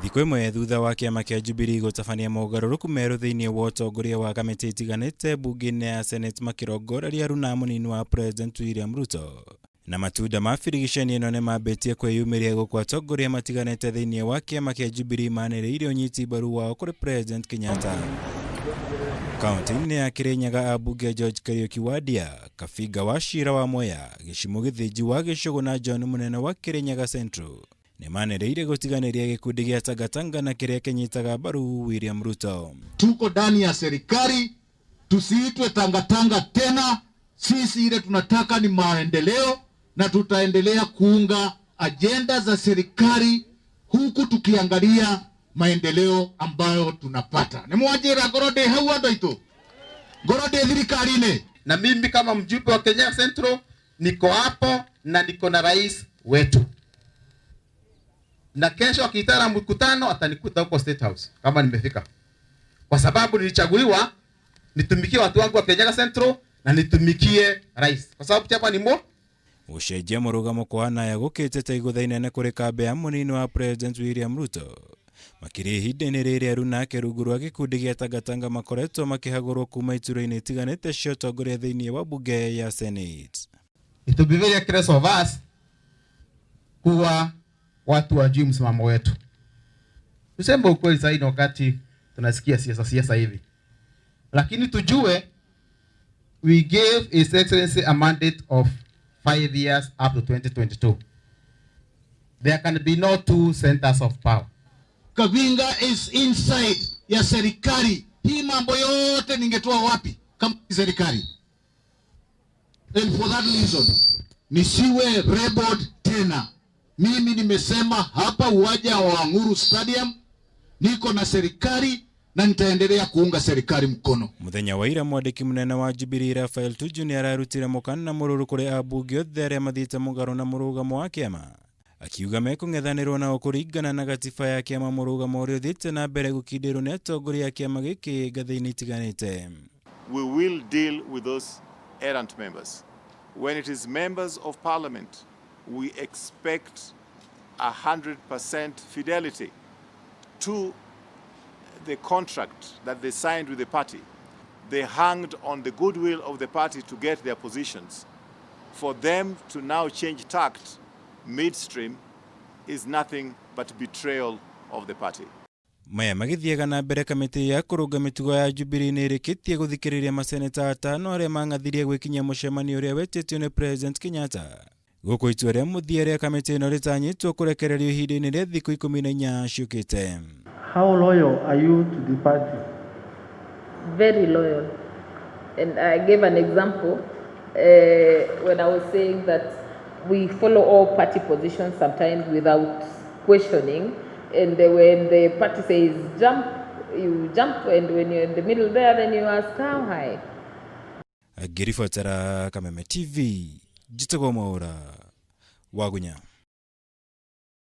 Thikũ ĩmwe thutha wa kĩama kĩa Jubilee gũtabania mogarũrũku merũ thĩinĩ wa ũtongoria wa kamĩtĩ itiganĩte mbunge-inĩ ya Senate makĩrongoreria aruna mũnini wa President William Ruto. Na matunda ma birigiceni ĩno nĩ mambĩtie kwĩyumĩria gũkũ atongoria matiganĩte thĩinĩ wa kĩama kĩa Jubilee manĩrĩire ũnyiti mbaru wao kũrĩ President Kenyatta. Kaunti-inĩ ya Kirinyaga ambunge George Kariuki Wadia, Kabinga wa Ciira wa Mwea, Gĩcimũ Gĩthĩnji wa Gĩcũgũ na John Mũnene wa Kirinyaga Central nĩ manĩrĩire gũtiganĩria gĩkundi gĩa Tangatanga na kĩrĩa kĩnyitaga mbaru William Ruto. Tuko ndani ya serikali, tusiitwe tangatanga tena. Sisi ile tunataka ni maendeleo, na tutaendelea kuunga ajenda za serikali huku tukiangalia maendeleo ambayo tunapata. Nĩ mwanjĩra ngorwo ndĩ hau andũ aitũ, ngorwo ndĩ thirikari-inĩ. Na mimi kama mjumbe wa Kenya Central niko hapo na niko na rais wetu, na kesho akiitana mkutano atanikuta huko State House kama nimefika, kwa sababu nilichaguliwa nitumikie watu wangu wa Kirinyaga Central na nitumikie rais, kwa sababu chama ni mo Gũcenjia mũrũgamo kwa Anaya gũkĩte ta igũtha inene kũrĩ kambĩ ya mũnini wa President William Ruto makĩria ihinda-inĩ rĩrĩa aruna ake rungu rwa gĩkundi gĩa Tangatanga makoretwo makĩhagũrwo kuma iturwa-inĩ itiganĩte cia ũtongoria thĩinĩ wa bunge ya Senate. It will be very careless of us kuwa watu wajui msimamo wetu. Tuseme ukweli sasa, wakati tunasikia siasa siasa hivi, lakini tujue we gave His Excellency a mandate of 5 years up to 2022. There can be no two centers of power. Kavinga is inside ya serikali. Hii mambo yote ningetoa wapi kama serikali? And for that reason nisiwe rebel tena. Mimi nimesema hapa uwanja wa Wang'uru Stadium niko na serikali na nitaendelea kuunga serikali mkono. Muthenya wa ira mwandĩki mũnene wa Jubilee Raphael Tuju nĩ ararutire mũkana mũrũrũ kũrĩ ambunge othe arĩa mathiĩte mũgarũ na mũrũgamo wa kĩama akiuga mekũng'ethanĩrwo nao kũringana na gatiba ya kĩama mũrũgamo ũrĩa ũthiĩte na mbere gũkindĩrwo nĩ atongoria a kĩama gĩkĩ ngathĩ-inĩ itiganĩte. We will deal with those errant members. When it is members of parliament, we expect 100% fidelity to the contract that they signed with the party. They hanged on the goodwill of the party to get their positions. For them to now change tact midstream is nothing but betrayal of the party. Maya magĩthiaga na mbere kamĩtĩ ya kũrũnga mĩtugo ya Jubilee nĩ ĩrĩkĩtie gũthikĩrĩria maseneta atano arĩa mang'athirie gwĩkinyia mũcemanio ũrĩa wetĩtio nĩ President Kenyatta gũkũ itua rĩa mũthia rĩa kamĩtĩ ĩno rĩtanyĩtwo kũrekererio ihinda-inĩ rĩa thikũ 14 ciũkĩte. How loyal are you to the party? Very loyal. And I gave an example when I was saying that we follow all party positions sometimes without questioning. And when the party says jump, you jump. And when you're in the middle there, then you ask how high. Ngĩribotera Kameme TV, njĩtagwo Mwaũra Wagunya.